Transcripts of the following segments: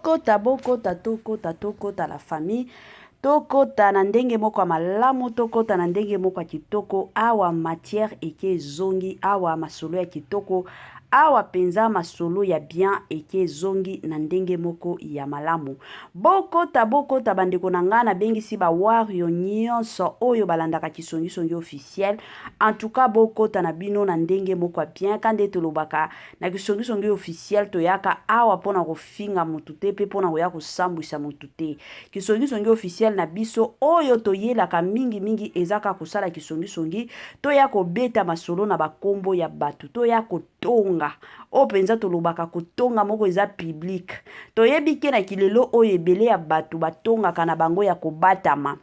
Bokota, bokota, tokota, tokota la famille. Tokota na ndenge moko ya malamu, tokota na ndenge moko ya kitoko. Awa matière eke ezongi, awa masolo ya kitoko, awa penza masolo ya bien eke ezongi na ndenge moko ya malamu. Bokota, bokota bandeko na nga, nabengisi ba wario nyonso oyo balandaka Kisongisongi officiel. En tout cas bokota na bino na ndenge moko ya bien, ka nde tolobaka na Kisongisongi officiel, toyaka awa pona kofinga mutu te pe pona koya kosambwisa mutu te. Kisongisongi officiel na biso oyo toyelaka mingi mingi eza kaka kosala kisongisongi, toya kobeta masolo na ba kombo ya batu, toya kotonga oyo penza tolobaka kotonga moko eza public. Toyebi ke na kilelo oyo ebele ya batu batongaka na bango ya kobatama.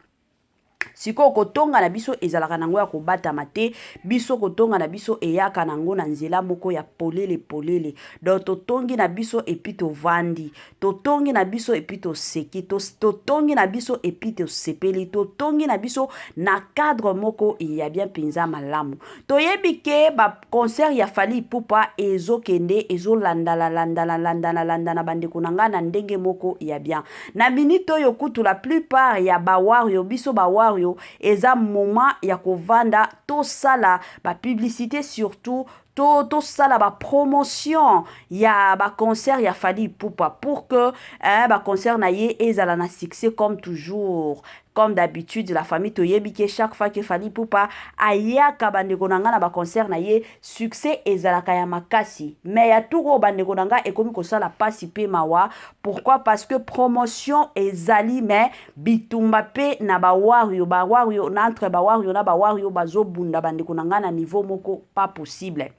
Sikoyo kotonga na biso ezalaka nango ya kobatama te, biso kotonga na biso eyaka nango na nzela moko ya polele polele. Donc totongi na biso et puis tovandi, totongi na biso et puis toseki, totongi na biso et puis tosepeli, totongi na biso na cadre moko ya bien penza malamu. Toyebi ke ba concert ya Fally Ipupa ezokende ezolandala landana landana landana bandeko na nga na ndenge moko ya bien. Na minute oyo kutu la plupart ya ba wario, biso ba wario eza moment ya kovanda tosala ba publicite surtout to tosala ba promotion ya ba concert ya Fally Ipupa pour que hein, ba concert na ye ezala na succès comme toujours. Comme d'habitude la famille toyebi ke chaque fois que Fally Ipupa ayaka bandeko na nga na ba concert na ye succès ezalaka ya makasi, mais ya tour oyo bandeko na nga ekomi kosala pasi pe mawa. Pourquoi? Parce que promotion ezali mais bitumba pe na ba wario, ba wario na entre ba wario na ba wario bazobunda bandeko na nga na niveau moko pas possible.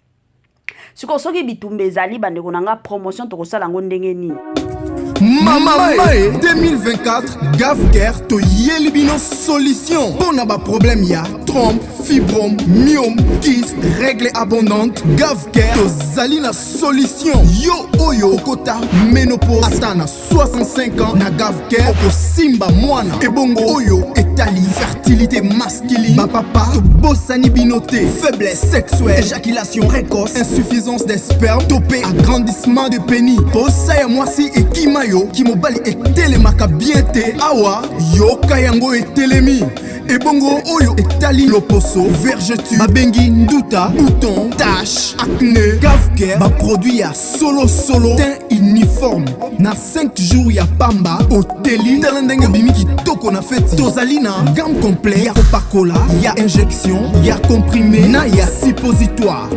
Sikoyo soki bitumba ezali bandeko na nga, promotion tokosala yango ndenge nini? Mama Mae 2024 Gavcare toyeli bino solution mpo na baproblème ya trompe, fibrome, myome, kyste, règle abondante. Gavcare tozali na solution. Yo oyo okota ménopause ata na 65 ans, na Gavcare okosimba mwana. Ebongo oyo etali fertilité masculine, bapapa tobosani bino te. Faiblesse sexuelle, éjaculation précoce, insuffisance des spermes to pe agrandissement de pénis, posa ya mwasi ekima yo, kimobali etelemaka bien te, awa yoka yango etelemi. Ebongo oyo etali loposo, vergeture babengi nduta, bouton, tache, acné, Gavcare baproduit ya solo solo, teint uniforme na 5 jours ya pamba oteli, tala ndenge obimi kitoko na feti. Tozali na gamme complet ya kopakola, ya injection, ya comprimé na ya suppositoire.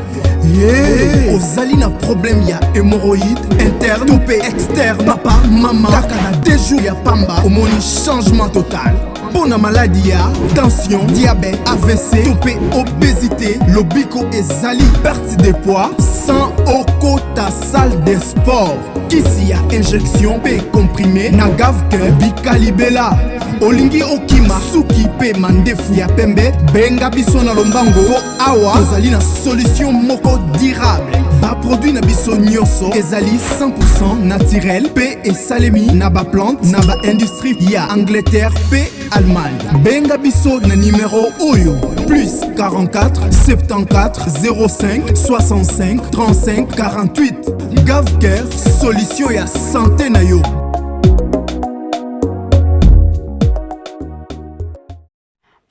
Yeah. Ozali na problème ya hémorroïde interne to pe externe, papa mama, kaka na 2 jours ya pamba omoni changement total. Mpo na maladi ya tension, diabète, AVC to pe obésité, lobiko ezali perte de poids sans okota salle de sport. Kisi ya injection pe comprimé na Gavcare bikalibela. Olingi okima suki pe mandefu ya pembe, benga biso na lombango po awa tozali na solution moko durable. Ba produit na biso nyonso ezali 100% naturel pe esalemi na ba plante na ba industrie ya Angleterre pe Allemagne. Benga biso na numero oyo plus 44 74 05 65 35 48. Gavcare, solution ya santé na yo.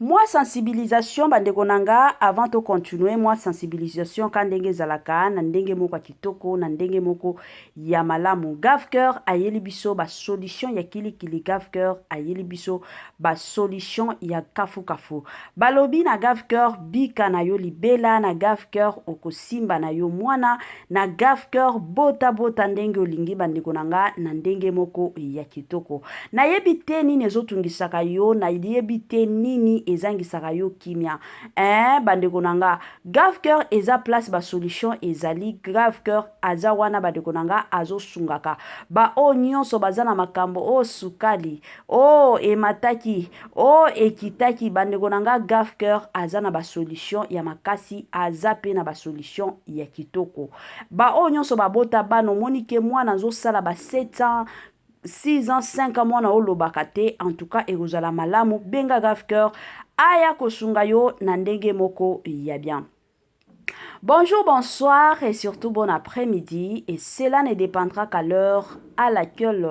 Mwa sensibilisation bandeko na nga avant to continuer, mwa sensibilisation ka ndenge ezalaka na ndenge moko ya kitoko na ndenge moko ya malamu. Gavcare ayeli biso ba solution ya kilikili, Gavcare ayeli biso ba solution ya kafukafu. Balobi na Gavcare bika na yo libela, na Gavcare okosimba na yo mwana, na Gavcare bota bota ndenge olingi bandeko na nga na ndenge moko ya kitoko. Nayebi te nini ezotungisaka yo, nayebi te nini ezangisaka yo kimia. Bandeko na nga, Gavcare eza place ba solution ezali. Gavcare aza wana bandeko na nga, azosungaka ba oyo nyonso baza na makambo oyo sukali, oyo emataki, oyo ekitaki. Bandeko na nga, Gavcare aza na ba solution ya makasi, aza pe na ba solution ya kitoko. Ba oyo nyonso babota bana, omoni ke mwana azosala ba 7 ans, 6 ans, 5 ans, mwana olobaka te, en tout cas ekozala malamu benga Gavcare aya kosunga yo na ndenge moko ya bien. Bonjour, bonsoir et surtout bon après-midi, et cela ne dépendra qu'à l'heure à laquelle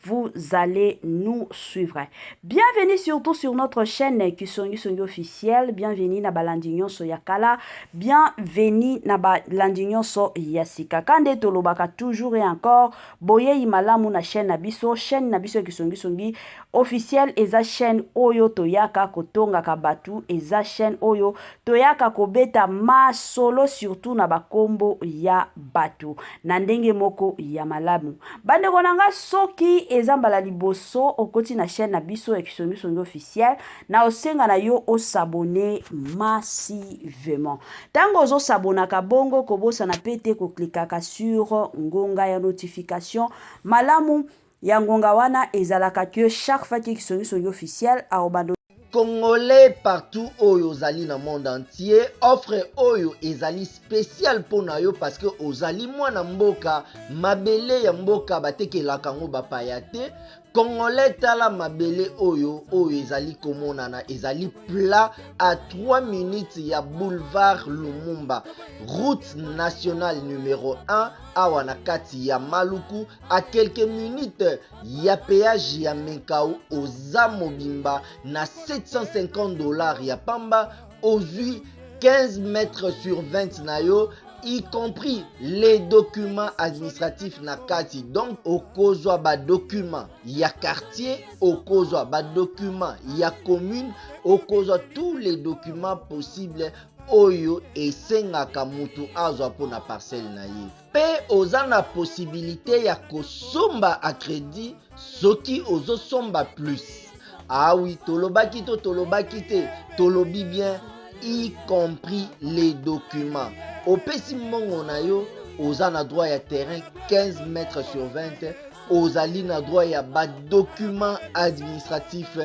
Vous allez nous suivre. Bienvenue surtout sur notre chaîne Kisongi Songi officiel. Bienvenue na balandi nyonso ya kala. Bienvenue na balandi nyonso ya sika. Kande tolobaka toujours et encore boyei malamu na chaîne na biso, chaîne na biso ya Kisongi Songi officiel eza chaîne oyo toyaka kotongaka batu, eza chaîne oyo toyaka kobeta masolo surtout na bakombo ya batu na ndenge moko ya malamu. Bandeko na nga, soki eza mbala liboso okoti na chaîne na biso ya Kisongisongi officiel, na osenga na yo osabone massivement. Ntango ozosabonaka bongo, kobosana pe te koklikaka sur ngonga ya notification. Malamu ya ngonga wana ezalaka que chaque fois que Kisongisongi officiel aobando. Congolais partout oyo ozali na monde entier, offre oyo ezali spécial mpo na yo parce que ozali mwana mboka, mabele ya mboka batekelaka yango bapaya te. Congolais, tala mabele oyo oyo ezali komonana, ezali plat à 3 minutes ya boulevard Lumumba, route nationale numéro 1, awa na kati ya Maluku, à quelques minutes ya péage ya Menkao. Oza mobimba na 750 $ ya pamba, ozwi 15 mètres sur 20 na yo, y compris les documents administratifs na kati. Donc okozwa badocument ya quartier, okozwa badocument ya commune, okozwa tous les documents possibles oyo esengaka mutu azwa mpona parcelle na ye. Mpe oza na possibilité ya kosomba à crédit soki ozosomba plus. Ah oui, tolobaki to tolobaki te? Tolobi bien, y compris les documents. Opesi mbongo na yo, oza na droit ya terrain 15 mètres sur 20, ozali na droit ya badocument administratif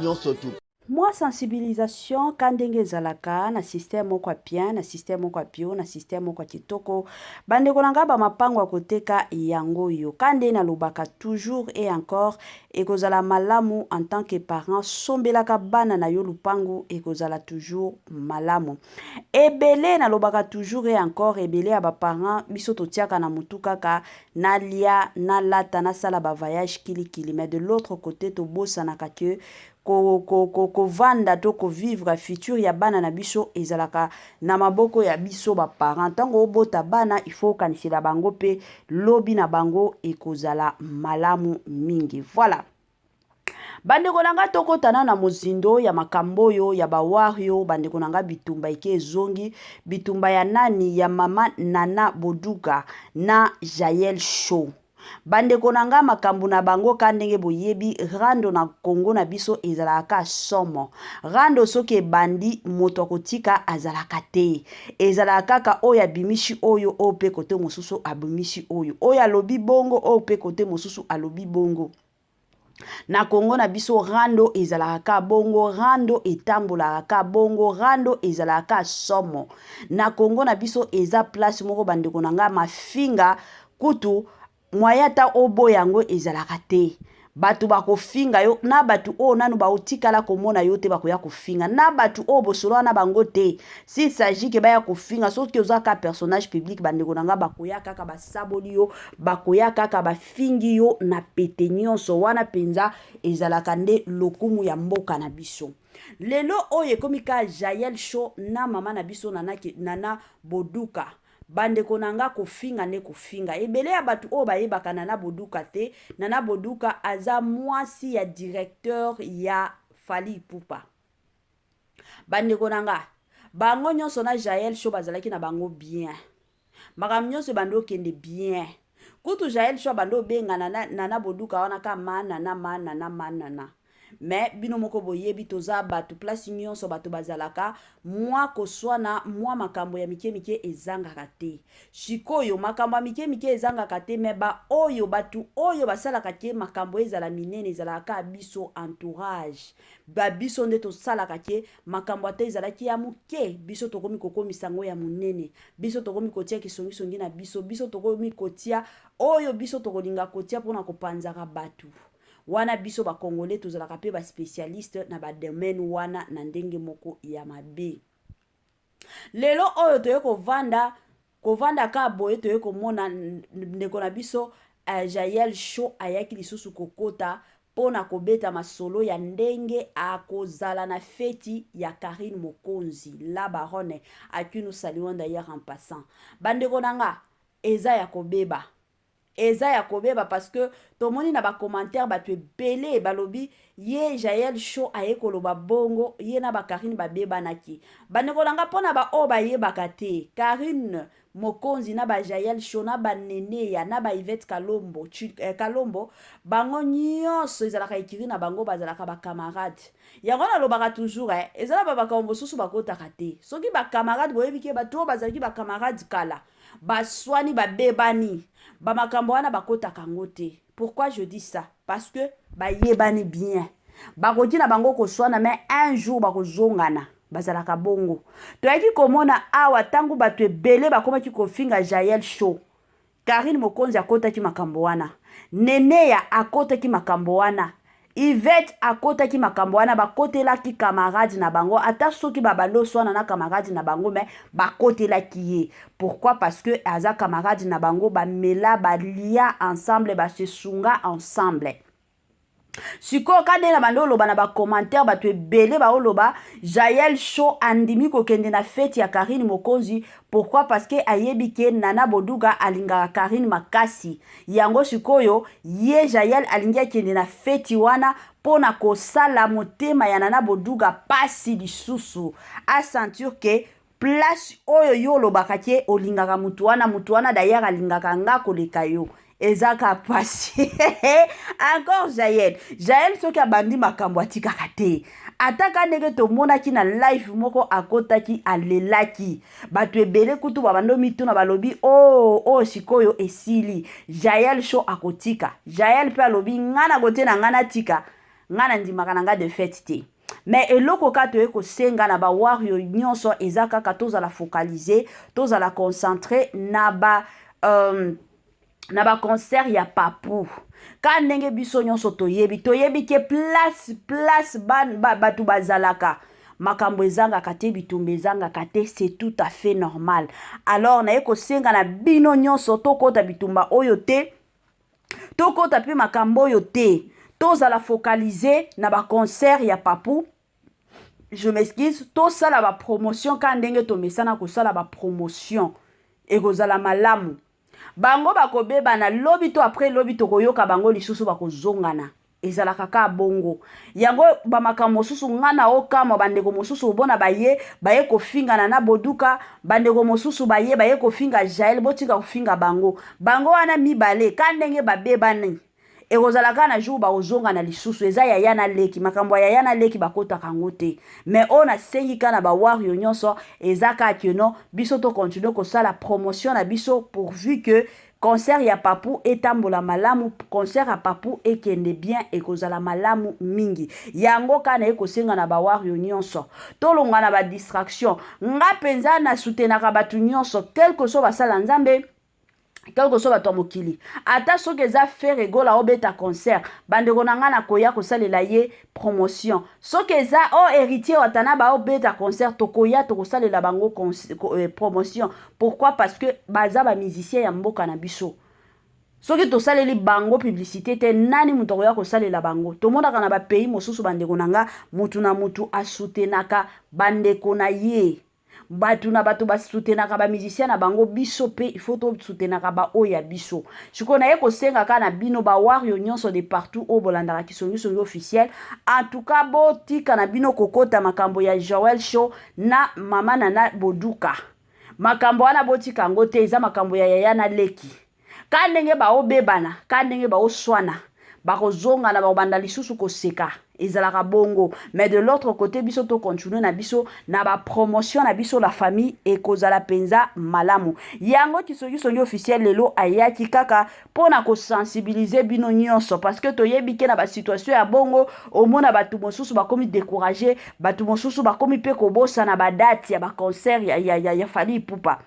nyonso tu. Mwa sensibilisation ka ndenge ezalaka na système moko ya bien, na système moko ya bio, na système moko ya kitoko. Bandeko na ngai, bamapango ya koteka yango oyo. Ka nde nalobaka toujours et encore, ekozala malamu en tant que parent sombelaka bana na yo lupangu, ekozala toujours malamu. Ebele, nalobaka toujours et encore, ebele ya baparent biso totiaka na motu kaka nalia, nalata, nasala bavoyage kilikili, mais de l'autre côté tobosanaka ke kovanda to kovivre futur ya bana na biso ezalaka na maboko ya biso baparent. Ntango obota bana, il faut okanisela bango mpe lobi na bango ekozala malamu mingi. Voilà, bandeko na ngai, tokotana na mozindo ya makambo oyo ya bawario. Bandeko na ngai, bitumba eke ezongi. Bitumba ya nani? Ya mama Nana Boduka na Jael Show. Bandeko na ngai, makambo na bango ka ndenge boyebi, rando na Kongo na biso ezalaka ka somo. Rando soki ebandi, moto akotika azalaka te. Ezalaka kaka oyo abimisi oyo, oyo mpe kote mosusu abimisi oyo, oyo alobi bongo, oyo mpe kote mosusu alobi bongo. Na Kongo na biso, rando ezalaka ka bongo, rando etambolaka ka bongo, rando ezalaka ka somo. Na Kongo na biso eza place moko, bandeko na ngai, mafinga kutu moyen ata oboya yango ezalaka te. Bato bakofinga yo na bato oyo nanu baotikala komona yo te, bakoya kofinga na bato oyo bosolola na bango te. S'il s'agit ke baya kofinga, soki oza ka personnage public, bandeko na nga, bakoya kaka basaboli yo, bakoya kaka bafingi yo na pete nyonso wana. Mpenza ezalaka nde lokumu ya mboka na biso. Lelo oyo ekomi ka Jael Show na mama na biso Nana, Nana Boduka. Bandeko na nga, kofinga nde kofinga. Ebele ya bato oyo bayebaka Nana Boduka te, Nana Boduka aza mwasi ya directeur ya Fally Ipupa. Bandeko na nga, bango nyonso na Jael Show bazalaki na bango bien, makambo nyonso ebandi okende bien. Kutu Jael Show abandi obenga Nana, Nana Boduka wana ka ma Nana, ma Nana, ma Nana. Mais bino moko boyebi, toza bato, place nyonso bato bazalaka, mwa koswana, mwa makambo ya mike mike ezangaka te. Sikoyo makambo ya mike mike ezangaka te, mais baoyo bato oyo basalaka ke makambo ezala minene ezalaka kaka biso entourage. Babiso nde tosalaka ke makambo ata ezalaki ya moke, biso tokomi kokomisa yango ya monene. Biso tokomi kotia kisongisongi na biso, biso tokomi kotia oyo biso tokolinga kotia mpona kopanzaka bato wana. Biso bacongolais tozalaka mpe baspécialiste na badomaine wana na ndenge moko ya mabe. Lelo oyo toye kovanda, kovanda ka boye, toye komona ndeko na biso. Jael Show ayaki lisusu kokota mpo na kobeta masolo ya ndenge akozala na feti ya Carine Mokonzi, la baronne, à qui nous saluons d'ailleurs en passant. Bandeko na nga, eza ya kobeba. Eza ya kobeba parce que tomoni na ba commentaires bato ebele balobi ye Jael Show aye koloba bongo ye na ba Carine babebanaki. Bandeko na nga, mpo na ba oyo bayebaka te, Carine Mokonzi na ba Jael Show na ba Neneya na ba Yvette Kalombo, Kalombo bango nyonso ezalaka ecurie na bango, bazalaka ba camarades. Yango nalobaka toujours eza na ba makambo mosusu bakotaka te. Soki ba camarades boyebi ke bato oyo bazalaki ba camarades kala, baswani babebani, ba makambo wana bakotaka yango te. Pourquoi je dis ça? Parce que bayebani bien. Bakoki na bango koswana mais un jour bakozongana. Bazalaka bongo. Toyaki komona awa tango bato ebele bakomaki kofinga Jael Show. Carine Mokonzi akotaki makambo wana. Neneya akotaki makambo wana. Yvette akotaki makambo wana, bakotelaki camarade na bango, ata soki babandi oswana na camarade na bango, mais bakotelaki ye. Pourquoi? Parce que aza camarade na bango, bamela, balia ensemble, basesunga ensemble. Sikoyo ka nde na bandi oloba na ba commentaire, bato ebele baoloba Jael Show andimi kokende na fete ya Carine Mokonzi. Pourquoi? Parce que ayebi ke Nana Boduga alingaka Carine makasi. Yango sikoyo ye Jael alingi akende na feti wana mpo na kosala motema ya Nana Boduga pasi lisusu, a sentir ke place oyo yo olobaka ke olingaka mutu wana, mutu wana d'ailleurs alingaka nga koleka yo. Eza ka pasi. Encore Jael. Jael soki abandi makambo atikaka te. Ata ka ndenge tomonaki na live moko akotaki alelaki. Bato ebele kutu babando mituna balobi oh, oh sikoyo esili. Jael Show akotika. Jael pe alobi nga na kote na nga natika. Nga na ndimaka na nga de fait te. Mais eloko kaka toye kosenga na ba warrior nyonso eza kaka tozala focaliser, tozala concentré na ba concert ya Papou. Ka ndenge biso nyonso toyebi, toyebi ke place bato bazalaka, makambo ezangaka te, bitumba ezangaka te, c'est tout à fait normal. Alors naye kosenga na bino nyonso tokota bitumba oyo te, tokota pe makambo oyo te, tozala focaliser na ba concert ya Papou. Je m'excuse, tosala ba promotion ka ndenge tomesana kosala ba promotion, ekozala malamu. Bango bakobebana lobi to après lobi tokoyoka bango lisusu bakozongana. Ezalaka kaka bongo. Yango ba makambo mosusu nga na okamwa, bandeko mosusu obona baye, baye kofingana na Boduka, bandeko mosusu baye, baye kofinga Jael, botika kofinga bango. Bango wana mibale, ka ndenge babebani, ekozala kaka na jour bakozongana lisusu. Eza yaya na leki, makambo ya yaya na leki bakotaka yango te. Mais oyo nasengi kaka na ba warrior nyonso, eza kaka que non, biso to continuer kosala promotion na biso pourvu que concert ya Papou etambola malamu, concert ya Papou ekende bien, ekozala malamu mingi. Yango kaka naye kosenga na ba warrior nyonso, tolonga na ba distraction. Nga penza na soutenaka bato nyonso, quel que soit basala Nzambe, quel que soit bato ya mokili. Ata soki eza Ferre Gola obeta concert, bandeko na nga nakoya kosalela ye promotion. Soki eza o Héritier Watanabe obeta concert, tokoya tokosalela bango promotion. Pourquoi? Parce que baza ba musicien ya mboka na biso. Soki tosaleli bango publicité te, nani moto akoya kosalela bango? Tomonaka na ba pays mosusu bandeko na nga, mutu na mutu asoutenaka bandeko na ye. Bato na bato basoutenaka ba musicien na bango, biso pe il faut tosoutenaka ba oyo ya biso. Sikoyo naye kosenga kaka na bino ba warrior nyonso de partout oyo bolandaka Kisongisongi officiel, en tout cas botika na bino kokota makambo ya Joël Show na mama Nana Boduka. Makambo wana botika yango te, eza makambo ya yaya na leki. Ka ndenge baobebana, ka ndenge baoswana, bakozongana, bakobanda lisusu koseka, ezalaka bongo. Mais de l'autre côté biso to continuer na biso na ba promotion na biso la famille, ekozala penza malamu. Yango Kisongisongi officiel lelo ayaki kaka pona kosensibiliser bino nyonso, parce que toyebi ke na ba situation ya bongo omona bato mosusu bakomi décourager, bato mosusu bakomi pe kobosana ba date ya ba concert ya Fally Ipupa.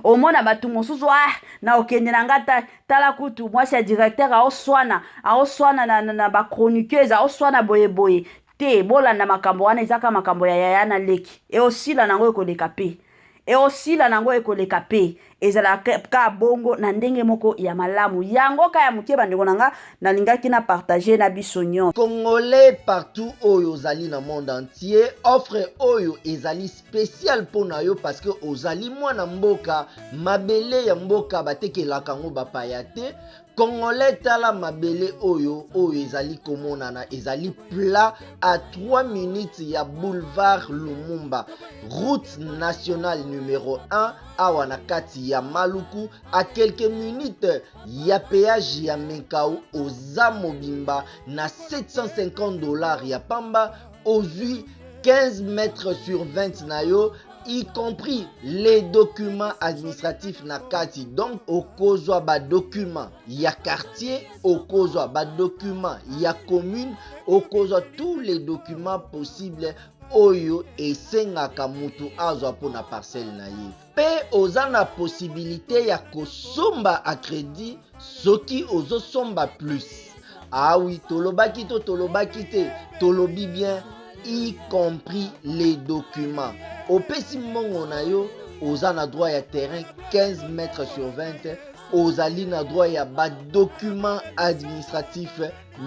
Omona bato mosusu, ah, na okende na nga tala kutu mwasi ya directeur aoswana, aoswana na ba chroniqueuse, aoswana boye boye te. Bolanda makambo wana, ezaka makambo ya yaya na leki. Eosila nango ekoleka pe, eosila nango ekoleka pe. Ezalaka ka bongo na ndenge moko ya malamu. Yango ka ya moke, bandeko na nga, nalingaki na partage na biso nyonso. Congolais partout oyo ozali na monde entier, offre oyo ezali spécial mpo na yo parce que ozali mwana mboka. Mabele ya mboka batekelaka yango bapaya te. Congolais, tala mabele oyo, oyo ezali komonana, ezali plat à 3 minutes ya boulevard Lumumba, route nationale numéro 1, awa na kati ya Maluku, à quelques minutes ya péage ya Menkao. Oza mobimba na 750 $ ya pamba, ozwi 15 mètres sur 20 na yo, y compris les documents administratifs na kati. Donc okozwa badocument ya quartier, okozwa badocument ya commune, okozwa tous les documents possibles oyo esengaka mutu azwa mpona parcelle na ye. Mpe oza na possibilité ya kosomba à crédit soki ozosomba plus. Awi, tolobaki to tolobaki te? Tolobi bien, y compris les documents. Opesi mbongo na yo, oza na droit ya terrain 15 mètres sur 20, ozali na droit ya badocument administratif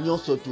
nyonso tu.